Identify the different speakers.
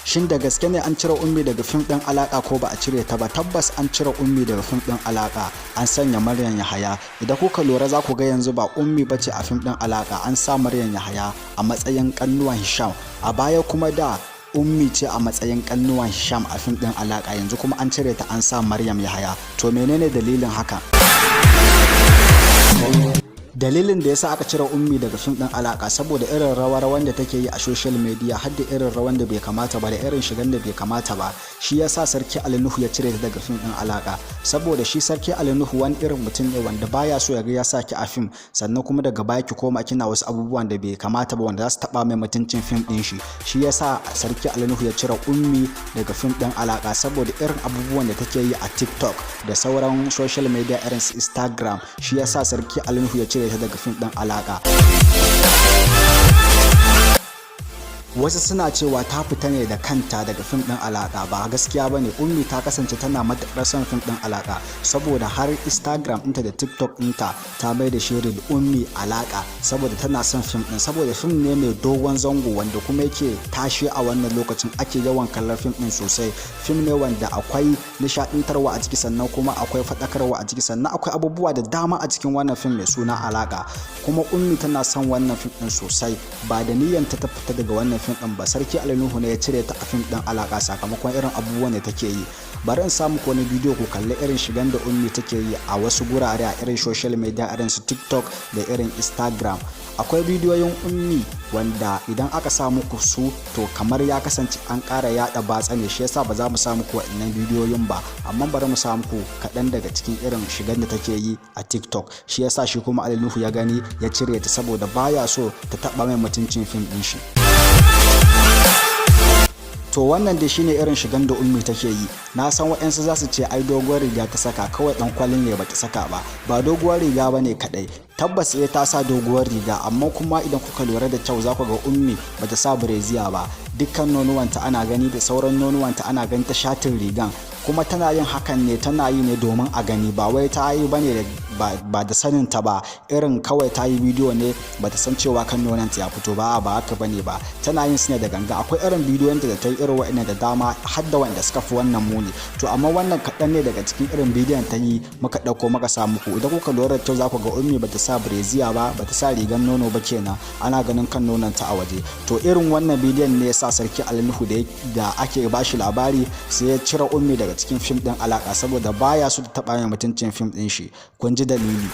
Speaker 1: Shin da gaske ne an cire Ummi daga fim ɗin Alaƙa ko ba a cire ta ba? Tabbas an cire Ummi daga fim ɗin Alaƙa, an sanya Maryam Yahaya. Idan kuka lura, za ku ga yanzu ba Ummi bace a fim ɗin Alaƙa, an sa Maryam Yahaya a matsayin ƙannuwan Hisham. A baya kuma da Ummi ce a matsayin ƙannuwan Hisham a fim ɗin Alaƙa, yanzu kuma an cire ta, an sa Maryam Yahaya. To, menene dalilin haka? Dalilin da yasa aka cire Ummi daga fim din Alaka, saboda irin rawa-rawan da take yi a social media, har da irin rawan da bai kamata ba da irin shigan da bai kamata ba. Shi yasa Sarki Ali Nuhu ya cire ta daga fim din Alaka, saboda shi Sarki Ali Nuhu wani irin mutum ne wanda baya so ya ga ya saki a fim, sannan kuma daga baya ki koma kina wasu abubuwan da bai kamata ba wanda za su taba mai mutuncin fim din shi. Shi yasa Sarki Ali Nuhu ya cire Ummi daga fim din Alaka, saboda irin abubuwan da take yi a TikTok da sauran social media irin su Instagram. Shi yasa Sarki Ali Nuhu ya cire ta daga fim ɗin Alaƙa. Wasu suna cewa ta fita ne da kanta daga fim ɗin Alaƙa. Ba gaskiya ba ne. Ummi ta kasance tana matuƙar son fim ɗin Alaƙa, saboda har Instagram ɗinta da TikTok ɗinta ta mai da shirin Ummi Alaƙa, saboda tana son fim ɗin, saboda fim ne mai dogon zango wanda kuma yake tashi a wannan lokacin, ake yawan kallon fim ɗin sosai. Fim ne wanda akwai nishaɗantarwa a ciki, sannan kuma akwai faɗakarwa a ciki, sannan akwai abubuwa da dama a cikin wannan fim mai suna Alaƙa. Kuma Ummi tana son wannan fim ɗin sosai. Ba da niyyar ta fita daga wannan fim ɗin ba. Sarki Ali Nuhu ne ya cire ta a fim ɗin Alaƙa sakamakon irin abubuwan da take yi. Bari in samu wani bidiyo ku kalli irin shigan da Ummi take yi a wasu gurare a irin social media irin su TikTok da irin Instagram. Akwai bidiyoyin Ummi wanda idan aka sa muku su, to kamar ya kasance an ƙara yaɗa batsa ne. Shi yasa ba za mu sa muku waɗannan bidiyoyin ba, amma bari mu sa muku kaɗan daga cikin irin shigan da take yi a TikTok. Shi yasa shi kuma Ali Nuhu ya gani ya cire ta, saboda baya so ta taɓa mai mutuncin fim ɗin shi. To, wannan dai shine irin shigan da Ummi take yi. Na san waɗansu za su ce ai doguwar riga ta saka, kawai ɗan kwalin ne bata saka ba. Ba doguwar riga ba ne kaɗai. Tabbas eh, ta sa doguwar riga, amma kuma idan kuka lura da kyau, za ku ga Ummi bata sa brassiere ba. Dukkan nonuwanta ana gani, da sauran nonuwanta ana gani ta shatin rigan. Kuma tana yin hakan ne, tana yi ne domin a gani, ba wai ta yi bane ba da sanin ta ba. Irin kawai ta yi bidiyo ne bata san cewa kan nonanta ya fito ba, ba haka bane ba. Tana yin su ne da ganga. Akwai irin bidiyon da ta yi irin wa'annan da dama, har da wanda suka fi wannan muni. To, amma wannan kaɗan ne daga cikin irin bidiyon ta yi muka ɗauko muka sa muku. Idan kuka lura da kyau, za ku ga Ummi bata sa brassiere ba, bata sa rigan nono ba kenan, ana ganin kan nonanta a waje. To, irin wannan bidiyon ne ya sa Sarki Ali Nuhu da ake bashi labari sai ya cire Ummi daga cikin fim ɗin Alaka, saboda baya so ta taɓa mai mutuncin fim ɗin shi. Kun ji dalili.